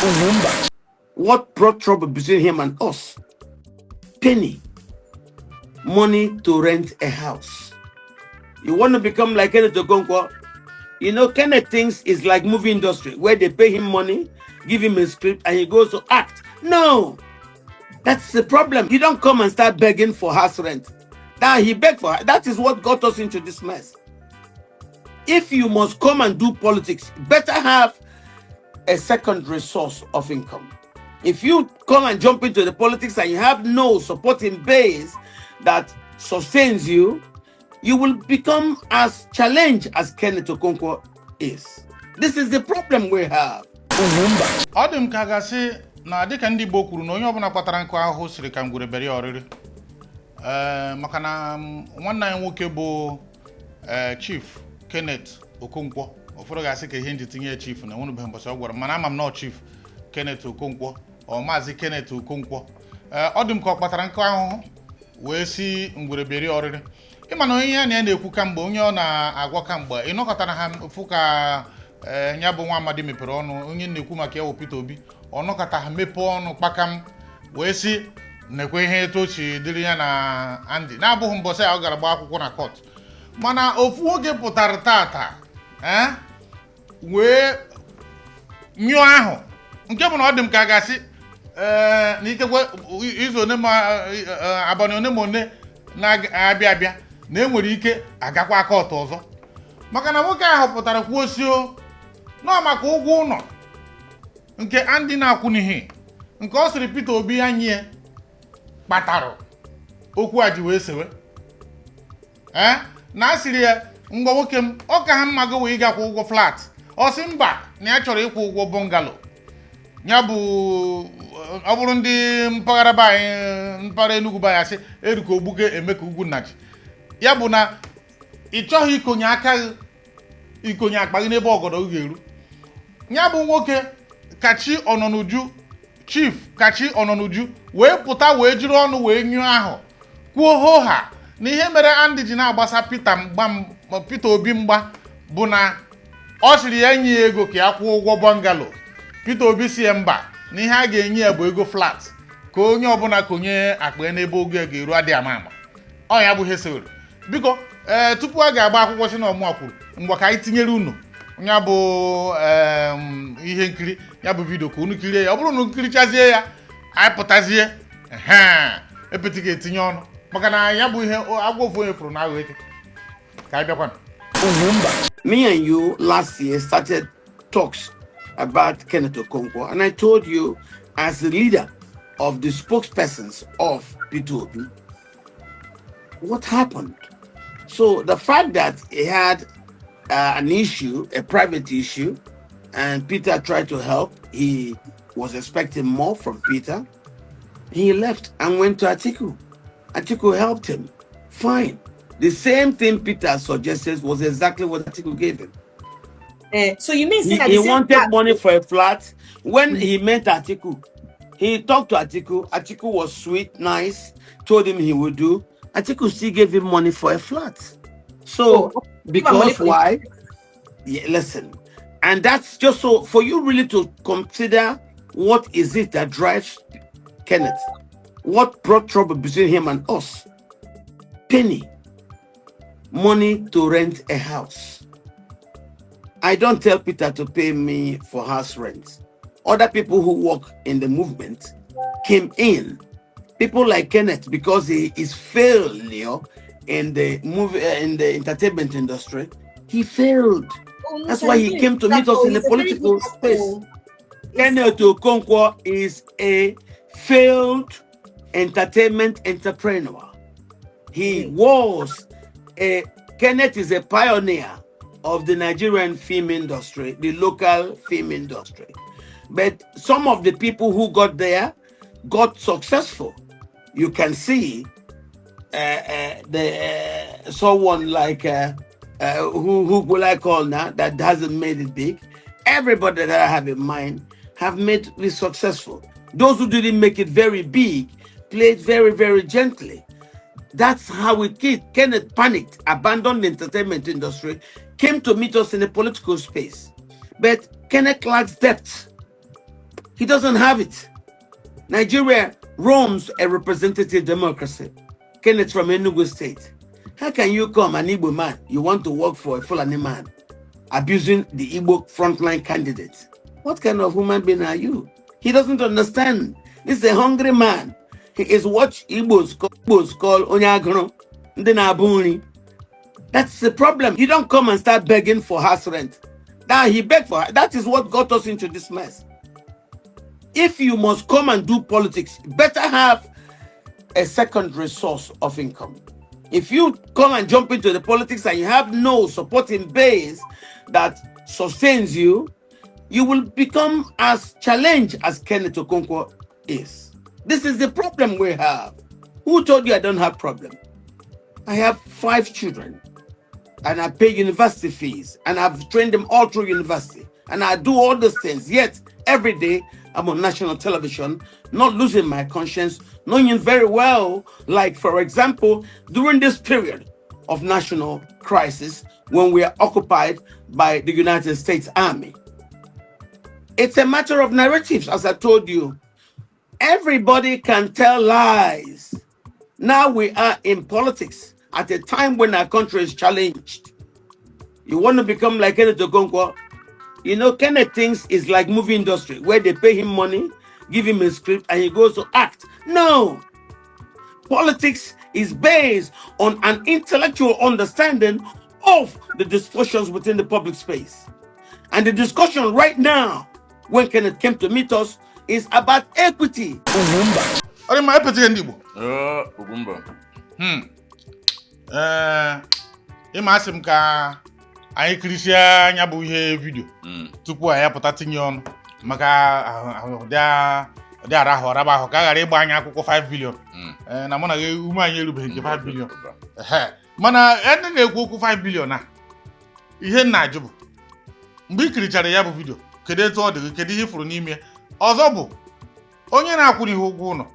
Ugwumba. What brought trouble between him and us? Penny. Money to rent a house. You want to become like Kenneth Okonkwo? You know, Kenneth thinks it's like movie industry where they pay him money, give him a script, and he goes to act. No, that's the problem. You don't come and start begging for house rent. Now he begged for that is what got us into this mess. If you must come and do politics, better have a secondary source of income. If you come and jump into the politics and you have no supporting base that sustains you, you will become as challenged as Kenneth Okonkwo is. This is the problem we have. Ugwumba. Ọ dị m ka gasị na dịka ndị Igbo kwuru na onye ọbụla kpatara nkụ ahụhụ siri ka ngwere bere ya ọrịrị. Ee, maka na nwanne anyị nwoke bụ Chief Kenneth Okonkwo, ụfọdụ ga-asị ka ihe nji tinye ya chief na enwenubeghị mbọsị ọ gwara m, mana ama m na ọ Chief Kenneth Okonkwo ọ Maazị Kenneth Okonkwo. Ee, ọ dị m ka ọ kpatara nkụ ahụhụ wee si ngwere bere ya ọrịrị. Ịma na onye ya na ya na-ekwu kamgbe, onye ọ na-agwa kamgbe, ịnọkọtara ha fụ ka ee ya bụ nwa amadi mepere ọnụ. Onye na-ekwu maka ya wụ Peter Obi. Ọ nọkọta ha mepee ọnụ kpakam wee sị nekwe ihe etu o si dịrị ya na Andy na-abụghị mbọsị ya ọ gara gbaa akwụkwọ na court. Mana ofu nwoke pụtara tata, ee, wee nyụọ ahụ, nke bụ na ọ dị m ka a ga-asị ee na ikekwe izu one ma abalị one ma one na-abịa abịa na enwere ike agakwa court ọzọ, maka na nwoke ahụ pụtara kwuo sio nọ maka ụgwọ ụlọ nke Andy na-akwụnighị, nke ọ sịrị Peter Obi ya nye, kpatara okwu a ji wee sewe. Ee, na a sịrị ya, ngwa nwoke m, ọ ka ha mma gị wee ịgakwa ụgwọ flat. Ọ sị mba, na ya chọrọ ịkwụ ụgwọ bungalow. Ya bụ, ọ bụrụ ndị mpaghara be anyị, mpaghara Enugu be anyị, asị eruka ogbuke eme ka ugwu nnachi. Ya bụ na ị chọghị ikonye aka gị, ikonye akpa gị n'ebe ọgọdọ gị ga-eru. Ya bụ nwoke Kachi Ọnọnuju, Chief Kachi Ọnọnuju, wee pụta wee jiri ọnụ wee nyụọ ahụ kwuo hoha na ihe mere Andy ji na-agbasa Peter mgba, Peter Obi mgba, bụ na ọ sịrị ya nye ya ego ka ya kwụọ ụgwọ bungalow. Peter Obi si ya mba, na ihe a ga-enye ya bụ ego flat, ka onye ọbụla konye akpa ya n'ebe ogo ya ga-eru. Adị ama ama ọ ya bụ ihe sewere. Biko, ee, tupu a ga-agba akwụkwọ si na ọmụa kwuru, ngwa ka anyị tinyere unu ya bụ ihe nkiri, ya bụ video, ka unu kirie ya. Ọ bụrụ na unu kirichazie ya, anyị pụtazie ehe epeti ga-etinye ọnụ, maka na ya bụ ihe agwọ ofu onye fụrụ na aghọ eke. Ka anyị bịakwanụ. Ugwumba. Me and you last year started talks about Kenneth Okonkwo, and I told you, as the leader of the spokespersons of P2OP, what happened. So the fact that he had an issue, a private issue, and Peter tried to help, he was expecting more from Peter. He left and went to Atiku. Atiku helped him. Fine. The same thing Peter suggested was exactly what Atiku gave him. Eh, so you mean say He, na he the same wanted flat money for a flat. When he met Atiku, he talked to Atiku. Atiku was sweet, nice, told him he would do. Atiku still gave him money for a flat. So, Oh, give am money because for why? Yeah, listen. And that's just so for you really to consider what is it that drives Kenneth? What brought trouble between him and us? Penny. Money to rent a house. I don't tell Peter to pay me for house rent. Other people who work in the movement came in. People like Kenneth, because he is failure in the movie, in the entertainment industry, he failed. Oh, no, That's sir, why he's he not a came to good meet us actor. in the He's a very good political actor. space. Kenneth Okonkwo is a failed entertainment entrepreneur. He was a Kenneth is a pioneer of the Nigerian film industry, the local film industry. But some of the people who got there got successful. You can see the someone like who will I call now that hasn't made it big. Everybody that I have in mind have made it successful. Those who didn't make it very big played very, very gently. That's how it is. Kenneth panicked, abandoned the entertainment industry, came to meet us in the political space. But Kenneth lacks depth. He doesn't have it. Nigeria runs a representative democracy. Kenneth from Enugu State. How can you come, an Igbo man, you want to work for a Fulani man, abusing the Igbo frontline candidate? What kind of human being are you? He doesn't understand. This is a hungry man. He is what Igbos call onye agụrụ, ndị na-abụ nri. That's the problem. You don't come and start begging for house rent. Now he begged for that is what got us into this mess. If you must come and do politics, better have a secondary source of income. If you come and jump into the politics and you have no supporting base that sustains you, you will become as challenged as Kenneth Okonkwo is. This is the problem we have. Who told you I don't have problem? I have five children and I pay university fees and I've trained them all through university and I do all these things. Yet every day I'm on national television, not losing my conscience, knowing very well, like for example, during this period of national crisis when we are occupied by the United States Army. It's a matter of narratives, as I told you. Everybody can tell lies. Now we are in politics at a time when our country is challenged. You want to become like Kenneth Okonkwo? You know, Kenneth thinks it's like movie industry where they pay him money, give him a script, and he goes to act. No. Politics is based on an intellectual understanding of the discussions within the public space. And the discussion right now, when Kenneth came to meet us, is about equity. Ọ dị mma, epetịghị ndị Igbo. Ee, Ugwumba. Ee, ịma asị m ka anyị kirisie anya bụ ihe video tupu anyị apụta tinye ọnụ maka ahụ dị ara ahụ ọraba ahụ ka a ghara ịgba anyị akwụkwọ 5 billion. Ee, na mụ na gị ume anyị erubeghị nke 5 billion. Ehe. Mana ndị na-ekwu okwu 5 billion a, ihe m na-ajụ bụ, mgbe ị kirichara ya bụ video, kedu etu ọ dị gị? Kedu ihe ị fụrụ n'ime ya? Ọzọ bụ onye na-akwụrụ ihe ụgwọ ụlọ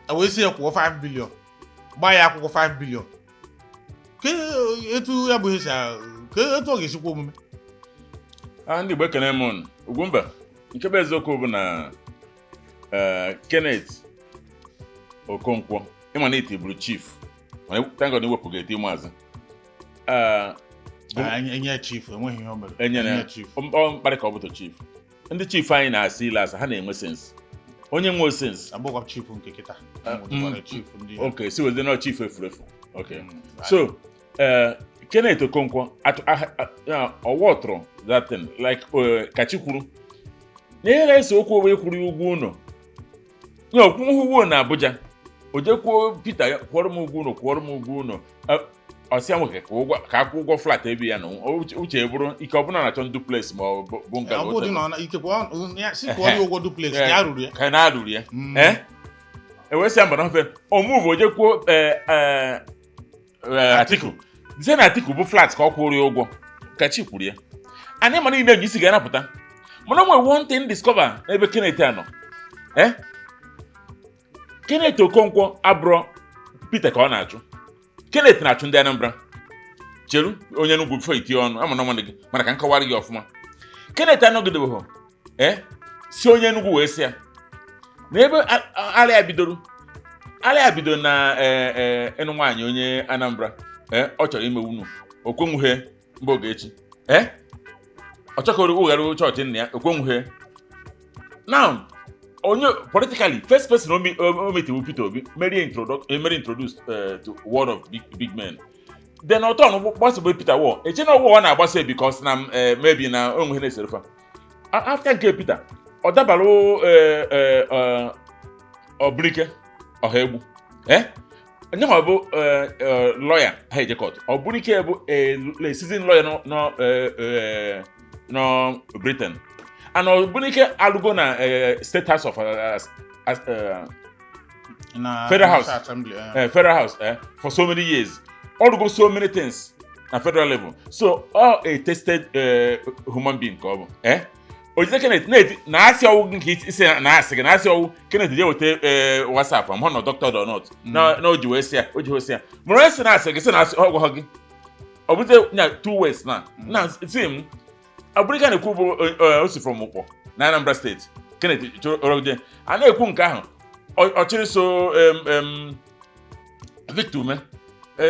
e wee sị ya kwụọ 5 billion, gbaa ya akwụkwọ 5 billion, ke etu ya bụ ihe si ke etu ọ ga-esikwa omume? A, ndị Igbo, ekene m unu. Ugwumba, nke bụ eziokwu bụ na Kenneth Okonkwo, ịma na iti bụrụ chief, mana thank God iwepụga eti maazị. Enye chief enweghị ihe o mere. Enyere Enye chief. Ọ mkparị ka ọ bụ to chief. Ndị chief anyị na-asị ile asa, ha na-enwe sense. Onye nwe sense. Agbụgwa chief nke kịta. Nwere chief ndị Ok, si wezi na chief efuru efu. Ok, so Kenneth Okonkwo ọwọ tụrụ that thing like Kachi kwuru na ihe na-ese okwu owe kwuru ya ụgwọ ụlọ ya okwu ụgwọ na Abuja, o jekwuo Peter, kwụọrọ m ụgwọ ụlọ, kwụọrọ m ụgwọ ụlọ. Ọsịa nwoke ka ụgwọ ka akwụ ụgwọ flat ebe ya nọ. Uche bụrụ ike ọbụla na-achọ duplex ma ọ bụ bungalow. Ọ bụrụ dị na ikekwe ya si kwụọ ya ụgwọ duplex ya ruru ya. Ka na-arụrụ ya. Ee, ewesịa mba na ofe omuvu ojekwuo Atiku site na Atiku bụ flat ka ọ kwụrụ ya ụgwọ. Kachi kwuru ya, anyị ma niile ji isi ga-anapụta, mana o nwere one thing discover n'ebe Kenneth a nọ. Kenneth Okonkwo abụrọ Peter ka ọ na-achụ. Kenneth na-achụ ndị Anambra. Cheru, onye Enugu, before itinye ọnụ ama na nwanne gị, mana ka m kọwara gị ọfụma. Kenneth anọgidebeghị si onye Enugu wee sị ya na ebe ala ya bidoro, ala ya bidoro na ịnụ nwaanyị onye Anambra. Ọ chọrọ ime unu okwenwuhe mba Ogechi. Ọ chọkọrọ ụghara chọọchị nna ya, okwenwuhe. Now onye politically first person o meet bụ Peter Obi, merie introduced to world of big, big men. Then ọtọ gbasobe Peter wọ eche na ọwụ ọ na-agbasa because na maybe na onwe na-esere fa. After nke Peter, ọ dabalụ Ọbụrike ọha egbu nye ma bụ lawyer ha eje court. Ọbụrike bụ a seasoned lawyer nọ Britain, and Ọbụrike alụgo na State House of na Federal House. Assembly. Federal House for so many years. Ọ so many things na federal level, so ọ a tested human being ka ọ bụ. Ojide Kenneth na-eti na asị ọwụ nke isi na asị gị na asị ọwụ Kenneth je weta WhatsApp ma ọ nọ doctor or not na o ji wee sị ya, o ji wee sị ya mụrụ onye sị na asị gị sị na asị ọ gwa gị ọ bụzie na two ways na si m Abụrịka na-ekwu bụ o si from Ụkpọ na Anambra Steeti. Kenneth chọrọgide a na-ekwu nke ahụ, ọ chịrị so em, em, Victor Umeh.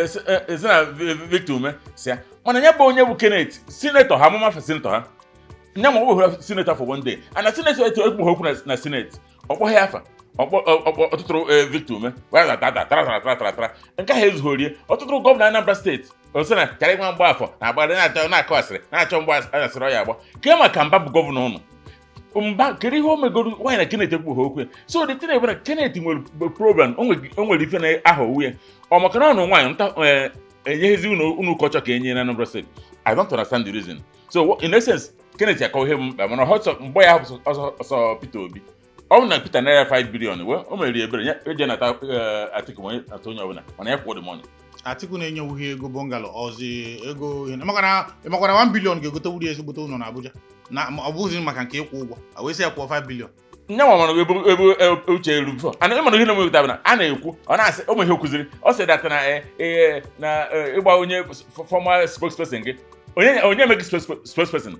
Si na Victor Umeh si ya, mana ya bụ onye bụ Kenneth, senator ha, amụma senator ha nya ma ọ bụ senator for one day, and na senator etu ekwu okwu na senate, ọ kpọghị afa, ọkpọ ọtụtụrụ Victor Umeh wee tara tara tara tara tara tara. Nke ahụ ezughị orie ọtụtụrụ governor Anambra State, o sị na karị nwa mgba afọ na-agba na-achọ na-akọ asịrị na-achọ mgba asịrị ọ ya agba ke maka mba bụ governor ụnụ mba. Kedu ihe o megoro nwaanyị na Kenneth ekwughị okwu ya? So the thing bụ na Kenneth nwere problem, o nwere ife na-aghọgbu ya, ọ maka na ọ nụ nwaanyị nta enyeghịzi unu kọchọ ka enye na Anambra State. I don't understand the reason. So in essence, Kenneth akọ ihe mkpa, mana ọsọ mgbe ya bụ ọsọ ọsọ Peter Obi, ọ bụ na Peter naira 5 billion wee o mere ebere ya eje nata Atiku, onye nata onye ọbụla, mana ya kwụọ the money. Atiku na-enyewughị ego bungalow ọzi ego ihe, maka na ịmakwara 1 billion ga-egote wuri ezigbote ụlọ na Abuja, na ọ bụghịzi maka nke ịkwụ ụgwọ a wee sị ya kwụọ 5 billion. Nye nwa mana ebe uche eru before ana ịmana ihe na-emepụta bụ na a na-ekwu, ọ na-asị ụmụ ihe o kụziri, ọ sị that na na ịgba onye former spokesperson gị, onye emeghị spokesperson,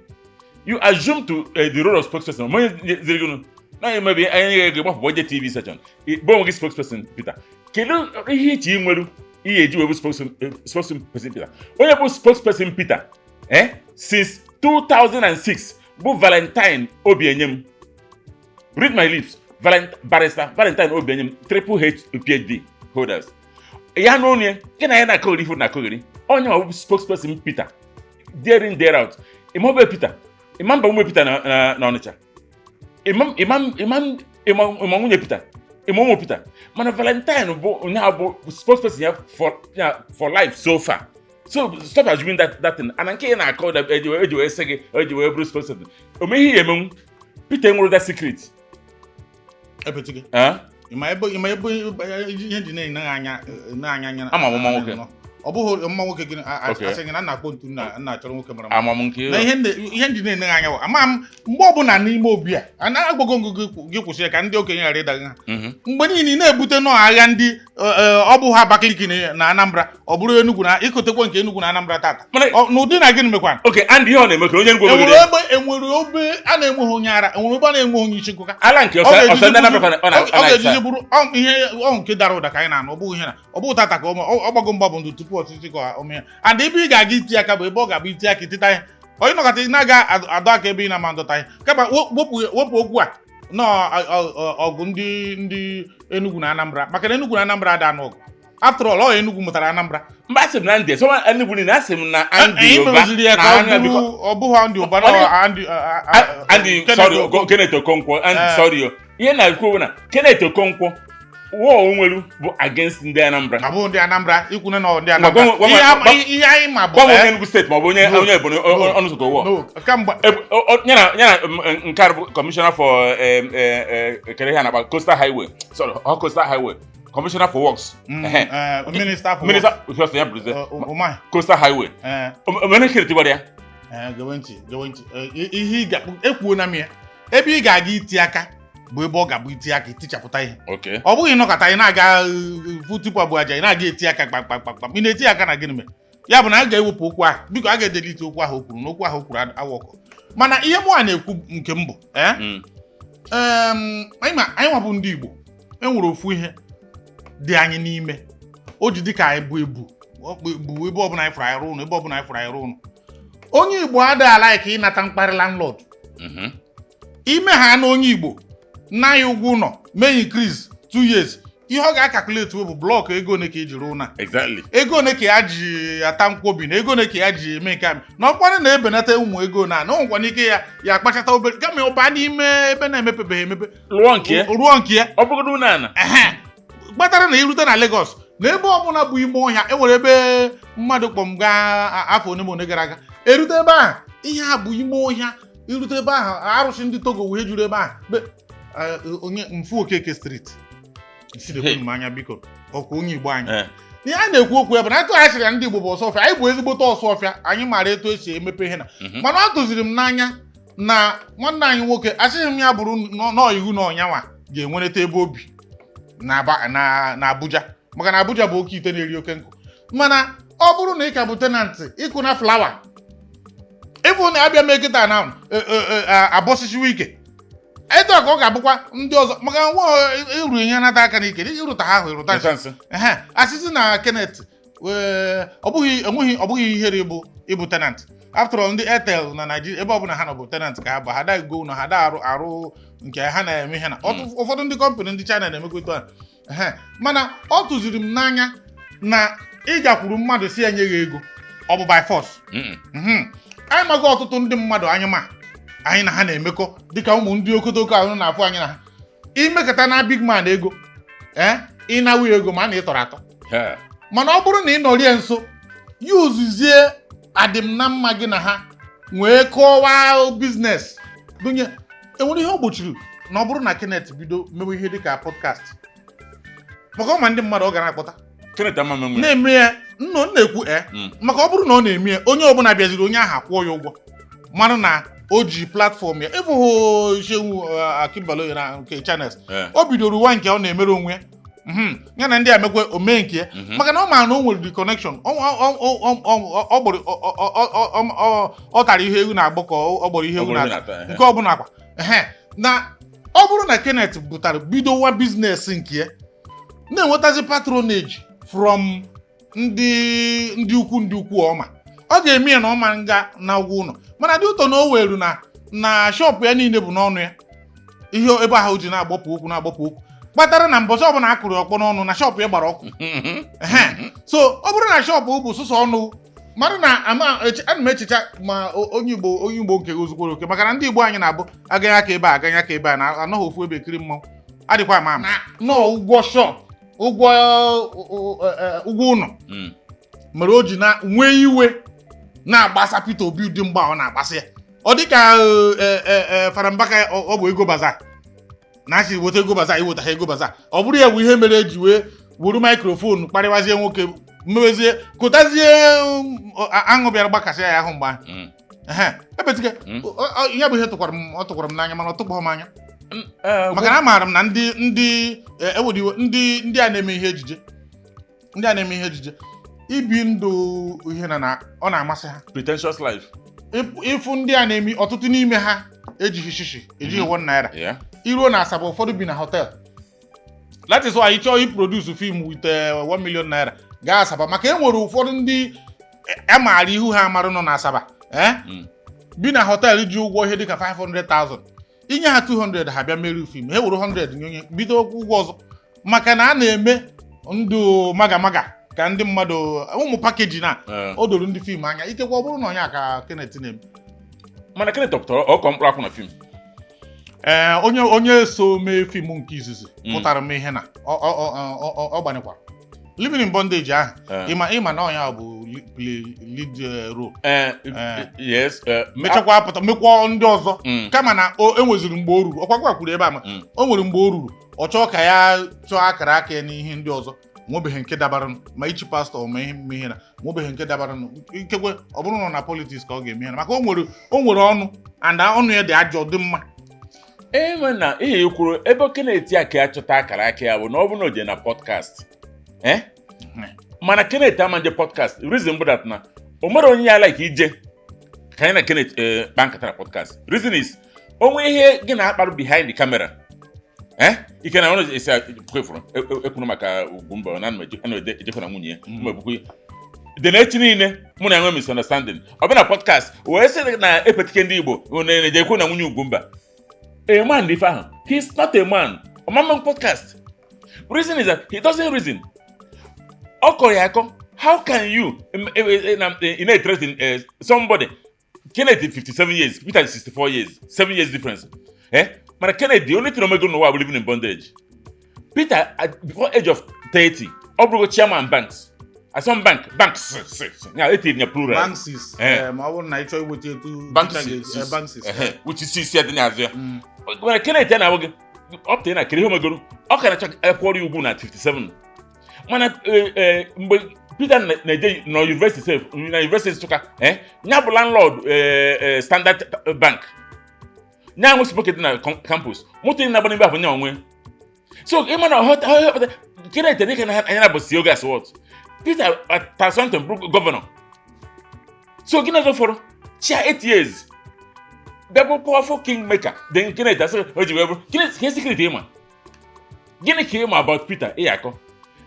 you assume to the role of spokesperson, onye ziri gị unu na emebi anyị ga gbapụ oje TV station bụ onwe gị spokesperson. Peter, kedu ihe iche ị nwere ihe eji wee bụ spokesperson Peter? Onye bụ spokesperson Peter since 2006 bụ Valentine Obienyem. Read my lips. Barrister Valentine Obienyem, triple H PhD holders ya n'onu ya nke na ya na-akọghịrị ifu na-akọghịrị, onye ọ bụ spokesperson Peter day in, day out. Ịmabe Peter, ịma mba nwunye Peter na Ọnịcha, ịma ịma ịma ịma ịma nwunye Peter, ịma ụmụ Peter, mana Valentine bụ onye a bụ spokesperson ya for life so far. So stop assuming that thing and nke ị na-akọ na eji wee sị gị eji wee bụrụ spokesperson ome ihe ya emenwu. Peter enwere that secret. Epetike. Eh? Ịma ebe ihe ji na-ene anya na-anya anya. Ama m mma nwoke. Ọ bụghị mma nwoke gị asị gị na nna akpọ ntu nna achọrọ nwoke mara mma. Ama m nke Na ihe ndị na-ene anya bụ ama m mgbe ọbụla n'ime obi a a na-agbago ngụ gị kwụsị ya ka ndị okenye ghara ịda gị ha. Mgbe niile ị na-ebute nọọ agha ndị ọ bụ ha Abakaliki na Anambra, ọ bụrụ Enugu na ikotekwa nke Enugu na Anambra tata. N'ụdị na gịnị mekwana? Okay, and ihe ọ na-eme ka onye Enugu enwere omegide ebe enwere obe a na-enweghị onye ara, enwere ebe a na-enweghị onye isi nkụka. Ala nke Ọ ọsọ ga-ejizi ọsọ ndị Anambra ka ọ ọ ga-ejizi na-asa. bụrụ ihe ọ nke dara ụda ka anyị na-anụ. Ọ bụghị ihe na ọ bụghị tata ka ọ gbago mgba bụ ndụ tupu ọchịchị ka o mee, and ebe ị ga-aga iti aka bụ ebe ọ ga-abụ iti aka itita ihe onye nọkọta ị na-aga adọ aka ebe ị na-ama ndọta ihe, kama wepụ okwu a nọ ọgụ ndị Enugu na Anambra, maka na Enugu na Anambra ada anụ ọgụ. After all, ọ Enugu mụtara Anambra. Mba, asị m na ndị so Enugu niile, asị m na Andy Anyị Ụba meziri ya na ka ọ Andy bụrụ ọ bụghị Andy Ụba na Andy Andy Kenneth sorry Okonkwo. Kenneth Okonkwo Andy sorry o. Ihe na-ekwu bụ na Kenneth Okonkwo war onwelu bụ against ndị Anambra. Na bụ ndị Anambra ikwu na ndị Ma Anambra. Ihe anyị ma bụ gwa m onye Enugu State maọbụ onye No. onye Ebonyi No. ọnụ ụzọ war. No, kamgbe Ya na nke a bụ commissioner for kere ihe a na-akpa coastal highway, sorry, ọ coastal highway, commissioner for works. Ehe. Minister for minister first ya bụrụzie Umahi. Coastal highway. Omene Kenneth gwara ya. Gewe ntị, gewe ntị. Ihe ị ga ekwuo na m ya, ebe ị ga-aga iti aka bụ ebe ọ ga-abụ iti aka itichapụta ihe. Ọ bụghị nọkọta ị na-aga fụ tupu abụọ aja ị na-aga eti aka kpakpakpakpam. Ị na-eti aka na gịnị mere? Ya bụ na a ga-ewepụ okwu ahụ, biko, a ga-edelete okwu ahụ o kwuru, na okwu ahụ o kwuru awọkọ. Mana ihe mụ a na-ekwu nke m bụ anyị ma anyị nwabụ ndị Igbo enwere ofu ihe dị anyị n'ime o ji dị ka anyị bụ ebu bụ ebe ọbụla anyị fụrụ anyị rụọ ụnọ, ebe ọbụla anyị fụrụ anyị rụọ ụnọ. Onye Igbo adịghị ala ka ịnata mkparị landlord. Ime ha na onye Igbo nna ya ụgwọ ụlọ mee increase 2 years, ihe ọ ga-acalculate bụ block ego one ka eji rụọ ụlọ a. Ego one ka ya ji ata nkwobi na ego one ka ya ji eme nke a, na ọkwanụ na-ebenata ụmụ ego na o nwekwana ike ya ya akpachata obere kama ụba n'ime ebe na-emepebeghị emepe. Lụọ nke ya. Rụọ nke ya. Ọ bụgodu na ana. Ehe, kpatara na irute na Lagos na ebe ọbụla bụ ime ọhịa, enwere ebe mmadụ kpọm gaa afọ one ma one gara aga, erute ebe ahụ, ihe a bụ ime ọhịa. Irute ebe ahụ, arụsị ndị Togo wee juru ebe ahụ. Onye mfu Okeke Street isi na-ekwu m anya, biko, ọkwa onye Igbo anyị. Ihe a na-ekwu okwu ya bụ na atụ anyị sịrị na ndị Igbo bụ ọsọ ọfịa, anyị bụ ezigbote ọsọ ọfịa, anyị maara etu esi emepe ihe na mana ọ tụziri m n'anya na nwanne anyị nwoke, asịghị m ya bụrụ nọọ iwu na ọnyanwa ga-enwereta ebe obi na Abuja, maka na Abuja bụ oke ite na-eri oke nkụ. Mana ọ bụrụ na ị ka bụ tenant ịkụ na flower, ịfụ na abịa mee kịta na abọsisiwa ike. Etu a ka ọ ga-abụkwa ndị ọzọ, maka nwa iru ihe nata aka n'ike, ịrụta ha ahụ ịrụta Ịta nsị. Ehe, asịsị na Kenneth, ee, ọ bụghị enweghị, ọ bụghị ihere ịbụ tenant. After all, ndị Airtel na Nigeria, ebe ọbụla ha nọ bụ tenant ka ha bụ. Ha da go ụlọ ha da arụ arụ nke ha na-eme ihe na ụfọdụ ndị company ndị China na-emekwa etu a. Ehe, mana ọ tụziri m n'anya na ị gakwuru mmadụ si enye gị ego, ọ bụ by force. Anyị mago ọtụtụ ndị mmadụ anyị ma anyị na ha na-emekọ, dịka ụmụ ndị okotoko ahụ na-afụ anyị na ha imekọta na big man ego, ee, ịnawu ego ma a na ịtọrọ atọ. Mana ọ bụrụ na ị nọrie nso ya ozuzie adịm na mma gị na ha nwee kọwaa business dunye, enwere ihe o gbochiri na ọ bụrụ na Kenneth bido mewe ihe dịka podcast, maka ọ ma ndị mmadụ ọ ga na-akpọta. Kenneth ama menwe. Na-eme ya nnọ m na-ekwu, e maka ọ bụrụ na ọ na-eme ya, onye ọbụla bịaziri, onye ahụ akwụọ ya ụgwọ, mara na o ji platform ya. Ịfụhụ Seun Akinbaloye na nke Channels, o bidoro ụwa nke ọ na-emere onwe ya. Ya na ndị a mekwe omee nke ya, maka na ọ maara na o nwere the connection. Ọ gbọrọ ọ tara ihe ewu na-agbọ ka ọ gbọrọ ihe Ọ ewu bụrụ ihe na-ata. na-ata, ehe. Nke ọbụla kwa, ehe, na ọ bụrụ na Kenneth butara bidowa business nke ya, na-enwetazi patronage from ndị ukwu, ndị ukwu ọma, ọ ga-eme ya na ọma nga na ụgwọ ụlọ. Mana dị ụtọ na o weru na shop ya niile bụ n'ọnụ ya, ihe ebe ahụ ji na-agbapụ okwu na-agbapụ okwu kpatara na mbọchị ọbụla a kụrụ ọkpọ n'ọnụ na shop ya gbara ọkụ. Ehe. So ọ bụrụ na shop bụ sụsọ ọnụ mmadụ na ama ana m echicha ma onye Igbo nke ozukwara oke, maka na ndị Igbo anyị na-abụ agaghị aka ebe a, agaghị aka ebe a, na anọghị ofu ebe ekiri mmanwụ adịkwa ama ama nọọ ụgwọ shop, ụgwọ ụlọ mere o ji na nwee iwe na-agbasa Peter Obi ụdị mgba ọ na-agbasa ya. Ọ dịka Fada Mbaka, ọ bụ ego baza na achị weta ego baza, iweta ha ego baza. Ọ bụrụ ya bụ ihe mere eji wee wuru microphone kparịwazie nwoke, mmewezie kụtazie aṅụ bịara gbakasịa ya ahụ mgbe ahụ. Ehe, ebetike. Ya bụ ihe tụkwara m, ọ tụkwara m n'anya, mana ọ tụkwaghị m anya, maka na amaara m na ndị ewere iwe ndị a na-eme ihe ejije, ndị a na-eme ihe ejije ibi ndụ ihe na ọ na-amasị ha. Pretentious life. Ịfụ ndị a na-eme, ọtụtụ n'ime ha ejighị shishi, ejighị 1 naira. Iruo na Asaba, ụfọdụ bi na hotel. That is why ị chọọ iproduce film with 1 million naira, gaa Asaba, maka e nwere ụfọdụ ndị a maara ihu ha amarụ nọ na Asaba, eh? Bi na hotel ji ụgwọ ihe dịka 500,000. Inye ha 200, ha bịa merie film, ha were 100 nye onye bido ụgwọ ọzọ, maka na a na-eme ndụ maga maga ka ndị mmadụ ụmụ package na o doro ndị film anya. Ikekwe ọ bụrụ na onye a ka Kenneth na-eme. Mana Kenneth pụtara ọkọ mkpụrụ akwụ na film. Ee, onye so mee film nke izizi pụtara m ihe na ọ gbanyekwara Living in Bondage ahụ. Ịma na ọnya bụ play lead role. Yes. Mechakwa pụta mekwa ndị ọzọ. Kama na o enweziri mgbe o ruru, ọkwakwa kwuru ebe a, ma o nwere mgbe o ruru, ọ chọọ ka ya chọọ akara aka ya n'ihe ndị ọzọ, nwebeghị nke dabaranụ, ma ichi pastọ ma ihe ma ihe na nwebeghị nke dabaranụ. Ikekwe ọ bụrụ na ọ na politics ka ọ ga-eme ihe na, maka o nwere ọnụ and ọnụ ya dị ajọ dị mma. Enwe na ihe i kwuru ebe Kenneth a ka ya chọta akara aka ya bụ na ọ bụrụ na o jee na podcast, eh? Mana Kenneth ama nje podcast. Reason bụ that na o nwere onye ya like ije ka anyị na Kenneth kpaa nkata na podcast. Reason is, onwe ihe gị na-akparụ behind the camera, eh, ike na ọnụ esi kwefuru ekwuru maka Ugwumba na ana ejekwa na nwunye ya ma ekwukwe dị na echi niile mụ na enwe misunderstanding. Ọ bịa na podcast wee sị na epetike ndị Igbo na-ejekwu na nwunye Ugwumba, a man ife ahụ, he's not a man. Ọmama podcast. Reason is that he doesn't reason. Ọ kọrọ ya akọ. How can you ị na-threaten somebody? Kenneth 57 years, Peter 64 years, 7 years difference, eh? Mana Kenneth, the only thing omego n'ụwa bụ living in bondage. Peter at before age of 30, ọ bụrụgo chairman banks, asọm bank, banks ya etiri ya plural. Banks. Ma ọ bụrụ na ị chọọ iweta etu Banks. Peter banks. Ehe, which is isi dị n'azụ ya. Mana Kenneth ya na-abụ gị ọ pụtara na kere ihe omegoro, ọ ka na-achọ akwụọrọ ya ugwu na 57. Mana mgbe Peter na-eje nọ university sef, na university Nsụka, ya bụ landlord Standard Bank, nya nwe supermarket na campus, moto na-agba n'ebe ahụ nya onwe. So ịma na ọghọta Kenneth dịka na anya na bụ si oge as what Peter at something bụ governor. So gịnị ọzọ fọrọ chia 8 years? Bịa bụ powerful kingmaker. Then Kenneth asị o ji wee bụrụ Kenneth ka secret ịma. Gịnị ka ịma about Peter ị akọ?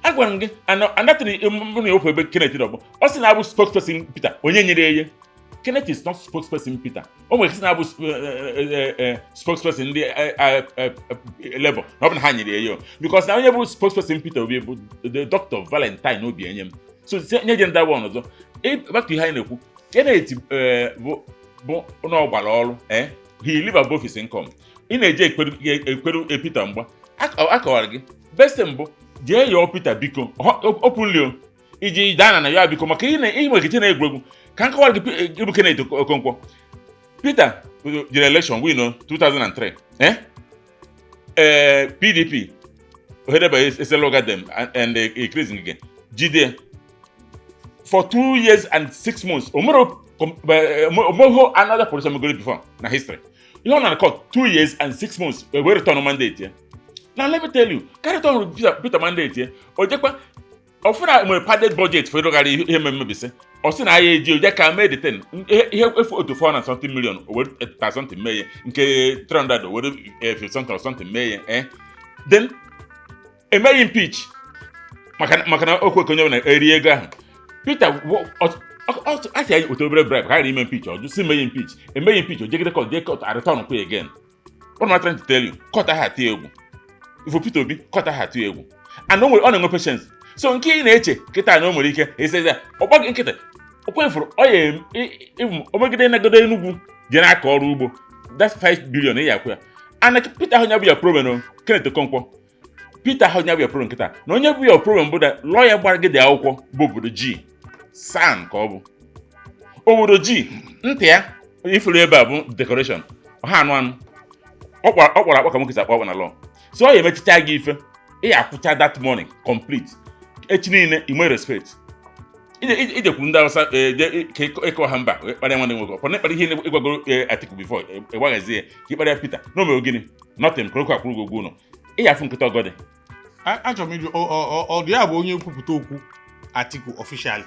Agwara m gị anatịrị m na okwu ebe Kenneth nọ bụ ọ sị na-abụ spokesperson Peter onye nyere ya ihe. Kenneth is not spokesperson Peter. O nwere ike sị na-abụ spokesperson ndị Labour na ọ bụ na ha nyere ya ihe o. Because na onye bụ spokesperson Peter Obi bụ the Dr. Valentine Obienyem. So nye je ndị one ọzọ. Back to ihe anyị na-ekwu. Kenneth bụ na ọ gbara ọrụ, he live above his income. Ị na-eje ekperu Peter mgba. Akọwara gị best mbụ jee yọọ Peter biko openly o iji daa na ya biko maka ihe nwere ike na egwuregwu ka m kọwara gị ịbụ Kenneth Okonkwo. Peter jere election win 2003, PDP headed by Eseloga dem and Chris Ngige jide for 2 years and 6 months. Omero omoho another position megoro before na history ihe ọ na court 2 years and 6 months wee return mandate ya. Now let me tell you, ka return Peter mandate ya, o jekwa ọfụna nwere padded budget for ịrụgharị ihe mmebisi. Ọ sị na ya eji oje ka mee the thing ihe efu otu 4 and something million, o were ta something mee ya nke 300, o were 50 something or something mee ya. Then emeghị impeach maka na okwe ka onye ọbụla eri ego ahụ. Peter asị ya otu obere bribe ka a ghara ime impeach. Ọjụ si meghị impeach, emeghị impeach. O jegide court, jee court, a return kwa again. What am I trying to tell you? Court ahụ atụ egwu ifo Peter Obi, court ahụ atụ egwu and o nwere ọ na-enwe patience. So nke ị na-eche kịta na o nwere ike esi ya ọgba gị nkịtị o kwefuru ọ ya omegide nagodo Enugwu jee na-akọ ọrụ ugbo. That's 5 billion ị ya akwụ ya. And Peter ahụ nya bụ ya problem o Kenneth Okonkwo. Peter ahụ nya bụ ya problem kịta na onye bụ ya problem bụ na lawyer gbara gị dị akwụkwọ bụ obodo G SAN ka ọ bụ obodo G ntị ya ifuru ebe a bụ decoration ọha anụ anụ ọ kpọrọ akpọ ka nwoke si akpọ akpọ na law. So ọ ya emechicha gị ife ị ya akwụcha that money complete echi niile i nwee respect ijekwu ndị Awụsa ka ịkọ ha mba kparịa nwanne nwoke ọkpọ ịkparị ihe ịgwagoro Atiku before ịgbaghazie ka ịkparịa Peter na o mere gịnị? Nothing ka okwu akwụrụ gị ụgwọ ụlọ ị ya afụ nkịta ọgọdị. Achọrọ m ịjụ, ọ dị ya bụ onye nkwupụta okwu Atiku officially?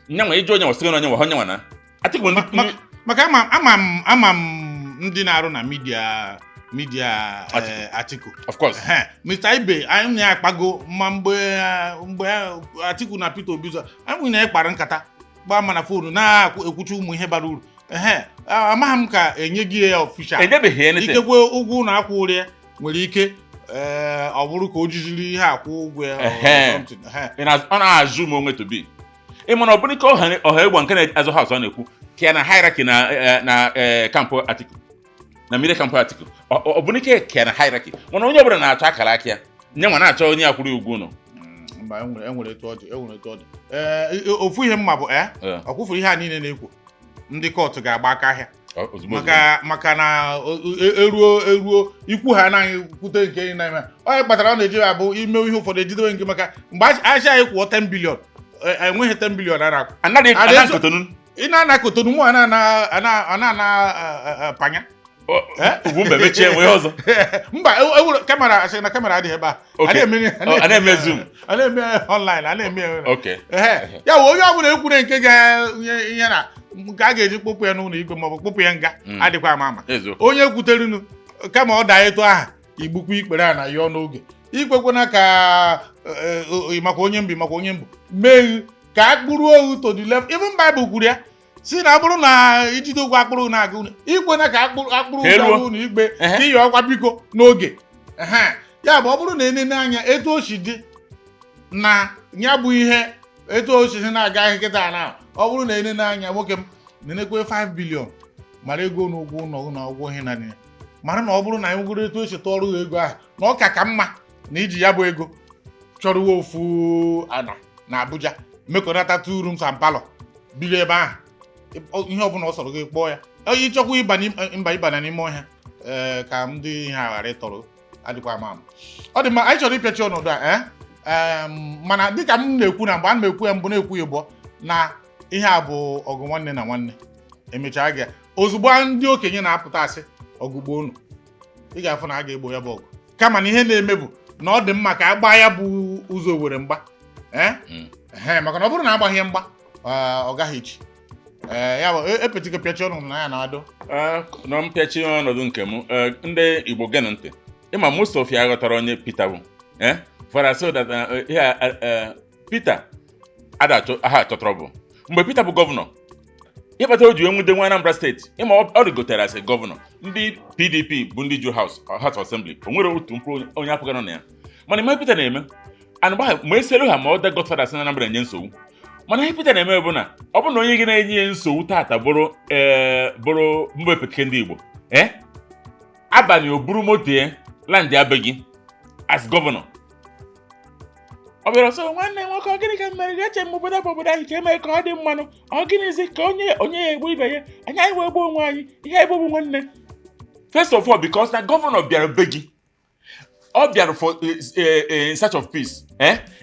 Nyanwa ịjụ onye nwa sịrị na onye nwa ha onye nwa na Atiku bụ ndị Maka ama m ndị na-arụ na media Atiku. Of course. Ehe, Mr. Ibe anyị na-akpago ma mgbe Atiku na Peter Obi zọ anyị na-ekpara nkata gbaa ma na phone na-ekwucha ụmụ ihe bara uru. Ehe, amaghị m ka enye gị ya official. Enyebeghị anything. Ikekwe ụgwọ ụlọ akwụ ya nwere ike ọ bụrụ ka o jijiri ihe akwụ ụgwọ ya or something. Ehe. Ọ na-azụ m onwe to be ị mana ọ bụrụ ike ọha ọha egwu nke na-azụ house ọ na-ekwu ka ya na hierarchy na camp Atiku na mmiri camp Atiku ọ bụrụ ike ka ya na hierarchy mana onye ọbụla na-achọ akara aka ya nye nwa na-achọ onye ya kwụrụ ụgwọ ụlọ. Mba, enwere etu ọ dị, enwere etu ọ dị. Ee, ofu ihe mma bụ ọ kwụfuru ihe a niile na-ekwu ndị court ga-agba aka ahịa. Ozugbo ozugbo. Maka na eruo ikwu ha anaghị kwute nke ị na-eme onye kpatara ọ na-eji abụ ime ihe ụfọdụ ejidewe nke maka mgbe achị anyị kwụọ 10 billion, enweghị 10 billion a na-akwụ. Anaghị Ada ana nkotonu ị na-ana kotonu mụ a na-ana panya. Ugwu mba mechie nwee ọzọ. Mba, ewere camera asị na camera adịghị ebe a. Okay. A na-eme. Oh, a na-eme Zoom. A na-eme online, a na-eme ya. Okay. Ehe, ya bụ onye ọbụla ekwure nke ga-nye ihe na nke a ga-eji kpụpụ ya n'ụlọ ikpe maọbụ kpụpụ ya nga adịkwa ama. Eziokwu. Onye kwuterunu kama ọ daa etu aha igbukwa ikpere a na yọọ n'oge ikwekwana ka maka onye mbụ maka onye mbụ mee ka akpụrụ ohu to the left. Even Bible kwuru ya si na ọ bụrụ na ijide ụgwọ akpụrụ na-aga ụlọ ikwena ka akpụrụ akpụrụ Ka eruo. ụlọ ikpe Ehe. ka ịyọ ọkwa biko n'oge. Ehe. Ya bụ ọ bụrụ na enene anya etu o si dị na ya bụ ihe etu o si na-aga ahịa kịta na ọ bụrụ na enene anya nwoke m nenekwe 5 billion mara ego n'ụgwọ ụlọ na ụgwọ ihe na ya mara na ọ bụrụ na anyị nwegoro etu esi tụọrụ ha ego ahụ na ọ ka mma na iji ya bụ ego chọrọ ofu ana na Abuja mekọnata two rooms and parlour biri ebe ahụ ihe ọbụla ọ sọrọ gị kpọọ ya ịchọkwa ịba mba ịba na n'ime ọhịa ee ka ndị ihe a ghara ịtọrọ adịkwa ama ama. Ọ dị mma, anyị chọrọ ịpịachi ọnọdụ a mana dịka m na-ekwu na mgbe a na-ekwu ya mbụ na-ekwu ya bụ na ihe a bụ ọgụ nwanne na nwanne emechaa gị ozugbo ndị okenye na-apụta asị ọgụ gboo unu ị ga-afụ na a ga-egbo ya bụ ọgụ kama na ihe na-eme bụ na ọ dị mma ka a gbaa ya bụ ụzọ owere mgba ee. Ehe, maka na ọ bụrụ na agbaghị ya mgba ọ gaghị echi. Ee, ya bụ epetike pịachi ọnụ na ya na-adụ. Na mpịachi ọnọdụ nke m, ndị Igbo, geenụ ntị. Ịma most of ya ghọtara onye Peter bụ, for so that ihe Peter ada achọ aha achọ trouble. Mgbe Peter bụ gọvanọ, ihe kpatara o ji wee nwude nwa Anambra steeti, ịma ọ rigotere as a gọvanọ, ndị PDP bụ ndị ju House of Assembly, o nwere otu mkpụrụ onye apụghị nọ na ya. Mana ihe Peter na-eme and mgbe ahụ, ma eselu ha ma ọ dị Godfather si na Anambra enye nsogbu. Mana ihe Peter na-eme bụ na ọ bụrụ na onye gị na-enye ya nsogbu tata bụrụ bụrụ mba epetike ndị Igbo, abalị o buru moto ya land ya be gị as gọvanọ. Ọ bịara sọ, "Nwanne m nwoke, ọ gịnị ka m mere gị? Eche m obodo bụ obodo anyị ka eme ka ọ dị mmanụ. Ọ gịnịzi ka onye onye ya egbu ibe ya? Anyị wee gbuo onwe anyị. Ihe egbu bụ nwanne." First of all, because na gọvanọ bịara be gị, ọ bịara for in search of peace,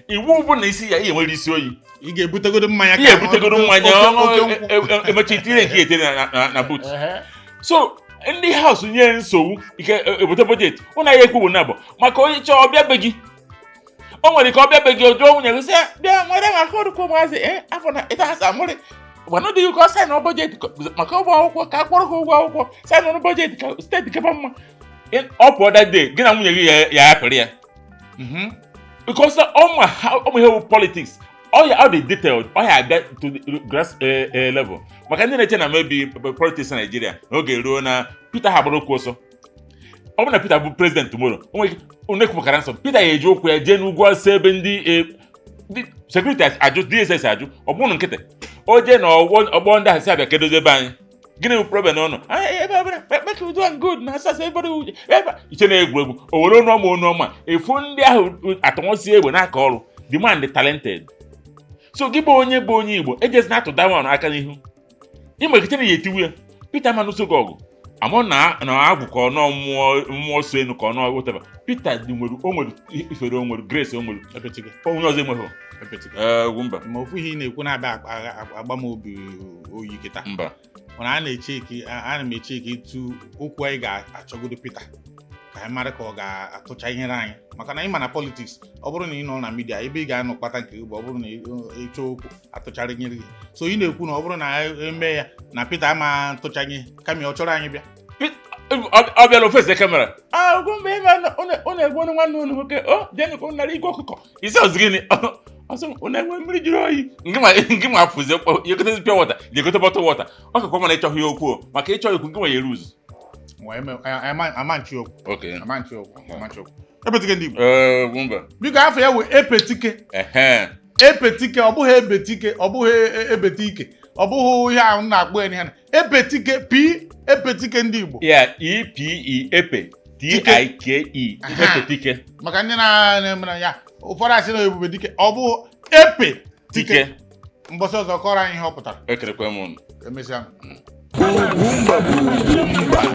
iwu bụ na isi ya ihe nwere isi oyi. Ị ga-ebutegodo mmanya Ihe ebutegoro mmanya. Oke nkwụ. Emechi itinye nke etinye na boot. So ndị House nye nsogbu ike ebute budget ụna ya ekwu na bụ maka onye chọọ ọbịa be gị. O nwere ike ọbịa be gị, o jụọ nwunye gị sị ya, "Bịa nwere maka orukwu ụmụazị afọ na ịta asa amụrị gwanụ dị ka ọ sign budget maka ụgwọ akwụkwọ, ka a kwụrụ ha ụgwọ akwụkwọ, sign ọnụ budget ka steeti kaba mma." Ọ pụọ that day, gị na nwunye gị ya apịrị ya because ọ ma ọ ma ihe bụ politics. Ọ ya ọ dị detailed, ọ ya abịa to the grass level. Maka ndị na-eche na maybe politics na Nigeria n'oge ruo na Peter ha gbara okwu ọsọ, ọ bụrụ na Peter bụ president tomorrow, o nwere ike unu ekwupụkara nsọ Peter ya eji ụkwụ ya jee n'ugwu ọsọ ebe ndị security ajụ, DSS ajụ, ọ bụrụ nkịtị o jee na ọgbọ ndị ahụ si abịa kedozi ebe anyị. Gịnị bụ problem n'ụlọ ebe ebe make we do am good na asasị ebe ebe iche na-egwu egwu? O were onu ọma onu ọma efu ndị ahụ atọnwụsi egbe n'aka ọrụ. The man dị talented. So gị bụ onye Igbo, ejezi na-atụ down aka n'ihu ịma na ya etiwu ya. Peter ma nụso gị ọgụ amụ na agwụ ka ọ nọọ mmụọ mmụọ so enu ka ọ nọọ whatever. Peter dị nwere, o nwere ifere, o nwere grace, o nwere Epetike. Onye ọzọ enweghị. Epetike. Ee, ugwu mba. Ma ofu ihe ị na-ekwu na-abịa agba m obi oyi kịta. Mba. Mana a na-eche eke, ana m eche eke etu okwu anyị ga-achọgodo Peter ka anyị mara ka ọ ga-atụcha ihere anyị, maka na ị ma na politics, ọ bụrụ na ị nọ na media ebe ị ga-anọ kpata nke gị bụ ọ bụrụ na ịchọ okwu atụchara nyere gị. So ị na-ekwu na ọ bụrụ na eme ya na Peter ama ntụchanye, kama ọ chọrọ anyị bịa. Ọ bịara ofesi camera, ah, ugwu mba, ebe unu egbu unu nwanne unu nwoke o jeenụ ka unu nara igwe ọkụkọ isi ọzọ. Gịnị ọsọ unu enwe mmiri jụrụ oyi ngị ma fụzie yekọtazi pure water, jegote bottle water. Ọ kakwa mana ịchọghị okwu o, maka ịchọ ikwu ngị nwa ya eruzu. Ama nchi okwu. Okay. Ama nchi okwu, ama nchi okwu. Epetike ndị Igbo. Ee, ugwu mba. Biko, afọ ya wụ Epetike. Ehe. Epetike, ọ bụghị ebetike, ọ bụghị ebetike, ọ bụghị ihe ahụ m na-akpọ ya n'ihe na Epetike p Epetike ndị Igbo. Ya E P E, epe, T I K E. Aha. Epetike. Maka ndị na-eme ya, ụfọdụ asị na ebube dike, ọ bụghị epe tike. Tike. Mbọsị ọzọ, kọrọ anyị ihe ọ pụtara. Ekerekwe m unu. Emesịa. Ugwumba bụ Ugwumba.